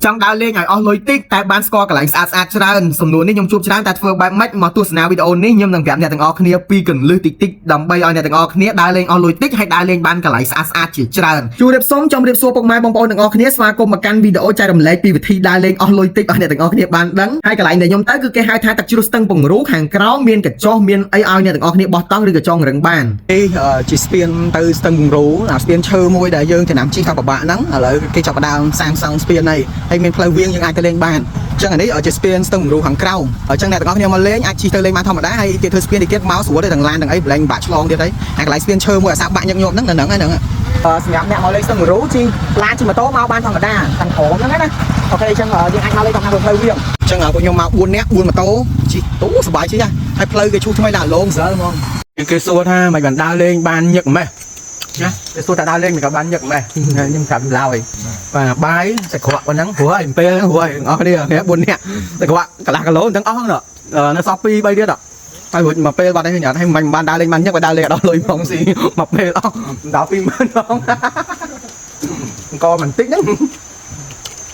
ចង់ដើរលេងឲ្យអស់លុយតិចតែបានស្គាល់កន្លែងស្អាតស្អាតច្រើនសំណួរនេះខ្ញុំជួបច្រើនតែធ្វើបែបម៉េចមកទស្សនាវីដេអូនេះខ្ញុំនឹងប្រាប់អ្នកទាំងអស់គ្នាពីកន្លឹះតិចតិចដើម្បីឲ្យអ្នកទាំងអស់គ្នាដើរលេងអស់លុយតិចហើយដើរលេងបានកន្លែងស្អាតស្អាតជាច្រើនជួបរាបសុំចំរាបសួរពុកម៉ែបងប្អូនទាំងអស់គ្នាស្វាគមន៍មកកាន់វីដេអូចែករំលែកពីវិធីដើរលេងអស់លុយតិចឲ្យអ្នកទាំងអស់គ្នាបានដឹងហើយកន្លែងដែលខ្ញុំទៅគឺគេហៅថាទឹកជ្រោះស្ទឹងពង្រូខាងក្រោមមានកញ្ចុះមានអីឲ្យអ្នកទាំងអស់គ្នាបោះតង់ឬក៏ចងរឹងបាន នេះជាស្ពានទៅស្ទឹងពង្រូអាស្ពានឈើមួយដែលយើងចំណាំជិះថាពិបាកហ្នឹងឥឡូវគេចាប់ផ្ដើមសាងសង់ស្ពានហើយហើយមានផ្លូវវាងយើងអាចទៅលេងបានអញ្ចឹងអានេះជាស្ពានស្ទឹងពង្រូខាងក្រោមអញ្ចឹងអ្នកទាំងអស់គ្នាមកលេងអាចជិះទៅលេងបានធម្មតាហើយគេធ្វើស្ពាននេះទៀតមកស្រួលទេទាំងឡានទាំងអីប្រឡែងបាក់ឆ្លងទៀតហើយអាកន្លែងស្ពានឈើមួយអាសាបាក់ញឹកញាប់ហ្នឹងនៅហ្នឹងហើយហ្នឹងសម្រាប់អ្នកមកលេងស្ទឹងពង្រូជិះឡានជិះម៉ូតូមកបានធម្មតាខាងក្រោមហ្នឹងណាOK អញ្ចឹងយើងអាចមកលេងតាមផ្លូវវាងអញ្ចឹងពួកខ្ញុំមក4នាក់4ម៉ូតូជិះទូសប្បាយជិះហើយផ្លូវគេឈូសថ្មីដាក់លងសិលហ្មង គេសួរថាមិនបានដើរលេងបានញឹកម៉េះណាគេសួរថាដើរលេងមិនក៏បានញឹកម៉េះខ្ញុំប្រាប់ឡើយបាទបាយសាច់ក្រកប៉ុណ្ណឹងព្រោះឲ្យពេលព្រោះឲ្យអស់គ្នា4នាក់សាច់ក្រកកន្លះគីឡូទាំងអស់នោះនៅសល់2 3ទៀតហើយរួចមកពេលបាត់ហើយញ៉ាំឲ្យមិនបានដើរលេងបានញឹកបើដើរលេងអត់ដល់លុយផងស៊ីមកពេលអស់ដល់20000ផងអង្គមិនតិចហ្នឹង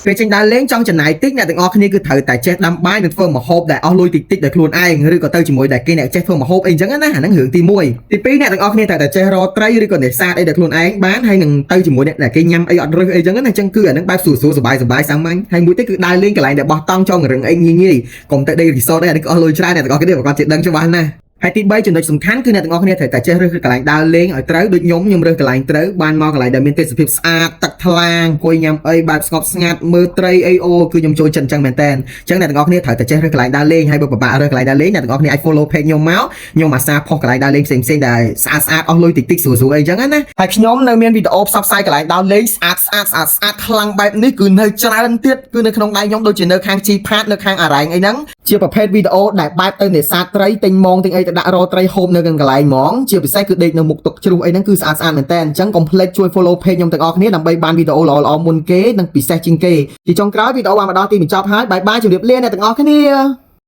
ពេលចេញដើរលេងចង់ចំណាយតិចអ្នកទាំងអស់គ្នាគឺត្រូវតែចេះដាំបាយនិងធ្វើម្ហូបដែលអស់លុយតិចតិចដោយខ្លួនឯងឬក៏ទៅជាមួយដែលគេអ្នកចេះធ្វើម្ហូបអីចឹងណាអាហ្នឹងរឿងទី1ទី2អ្នកទាំងអស់គ្នាត្រូវតែចេះរកត្រីឬក៏នេសាទអីដោយខ្លួនឯងបានហើយនឹងទៅជាមួយអ្នកដែលគេញ៉ាំអីអត់រឹសអីចឹងណាអញ្ចឹងគឺអាហ្នឹងបែបស្រួលស្រួលសប្បាយសប្បាយសាមញ្ញហើយមួយទៀតគឺដើរលេងកន្លែងដែលបោះតង់ចងរឹងអីងាយងាយកុំទៅដេក resort អីអានេះក៏អស់លុយច្រើនអ្នកទាំងអស់គ្នាប្រកាសជាដឹងច្បាស់ណាស់ហើយទី3ចំណុចសំខាន់គឺអ្នកទាំងអស់គ្នាត្រូវតែចេះរើសកន្លែងដើរលេងឲ្យត្រូវដូចខ្ញុំខ្ញុំរើសកន្លែងត្រូវបានមកកន្លែងដែលមានទេសភាពស្អាតទឹកថ្លាអង្គុយញ៉ាំអីបែបស្ងប់ស្ងាត់មើលត្រីអីអូគឺខ្ញុំចូលចិត្តអញ្ចឹងមែនតើអញ្ចឹងអ្នកទាំងអស់គ្នាត្រូវតែចេះរើសកន្លែងដើរលេងហើយបើពិបាករើសកន្លែងដើរលេងអ្នកទាំងអស់គ្នាអាច follow page ខ្ញុំមកខ្ញុំអាសាផុសកន្លែងដើរលេងផ្សេងៗដែលស្អាតស្អាតអស់លុយតិចតិចស្រួលស្រួលអីចឹងណាហើយខ្ញុំនៅមានវីដេអូផ្សព្វផ្សាយកន្លែងដើរលេងស្អាតស្អាតស្អាតស្អាតខ្លាំងបែបនេះគឺនៅច្រើនទៀតគឺនៅក្នុងដៃខ្ញុំដូចជានៅខាងជីផាតនៅខាងអារ៉ែងអីហ្នឹងជាប្រភេទវីដេអូដែលបែបទៅនេសាទត្រីទិញមងទិញអីទៅដាក់រកត្រីហូបនៅកន្លែងហ្មងជាពិសេសគឺដេកនៅមុខទឹកជ្រោះអីហ្នឹងគឺស្អាតស្អាតមែនតើអញ្ចឹងកុំភ្លេចជួយ follow page ខ្ញុំទាំងអស់គ្នាដើម្បីបានវីដេអូល្អៗមុនគេនិងពិសេសជាងគេជាចុងក្រោយវីដេអូបានមកដល់ទីបញ្ចប់ហើយ bye bye ជម្រាបលាអ្នកទាំងអស់គ្នា។